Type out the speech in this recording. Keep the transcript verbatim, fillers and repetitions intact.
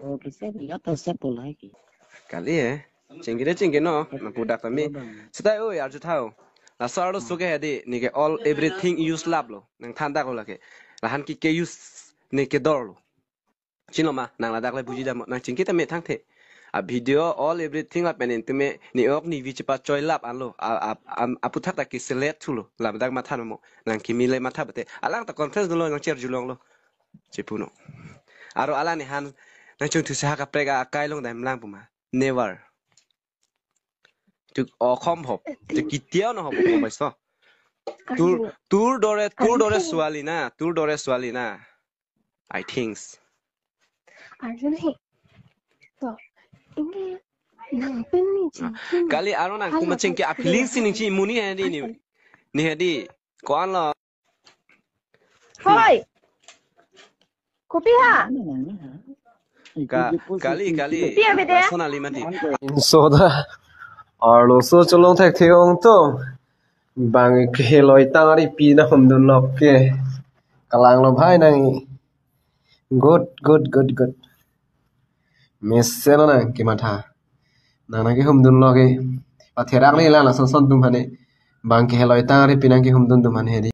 Oh, bisa dia terus saya pulai ki. Kali eh. Chingkiri chingkiri no, nangpudak tame. Kodang. Seta oi, arju tha ho. Laso arloso ke hedi, neke all everything use lap lo. Nangthandak lo lake. Lahan ke ke use ne kedor lo. Chinilo ma, nang ladak le buji dam, nang chingki tame thangthe. A video all everything lapen in tame ne ok ne vi chepachoi lap anlo. A, a, a, aputhak ta ke select thulo. Ladak matha no mo. Nang kimi le matha bate. Alang ta conference dolo nang cherjulong lo. Chepu no. Aro alang ne han nang chungthu seha kaprek akai long dam lang pu ma. Never. Tuk okhom hop. Tuk kitiao no hop hop so. Tur, tur dore, tur dore suali na, tur dore suali na. I thinks. Arjun he. To, ini nang pen ni Ah, chingki. Kali aro nang Halo, kuma chingki halo. A feeling si ning chi muni hedi ni. Halo. Ni hedi. Ko-an lo. Hoi. Kopi ha? Ka, kali, kali. Kopi ha bede? Sonali mati. Soda. Arloso cholong thekthek ong to. Bang keheloi tang ari pi na humdun lok ke. Kalang lo bhai nang. Good, good, good, good. Mesen nang kematha. Nang nang kehumdun lok ke. Patherak ni la lason son tum hane. Bang keheloi tang ari pi nang kehumdun tum hane hedi.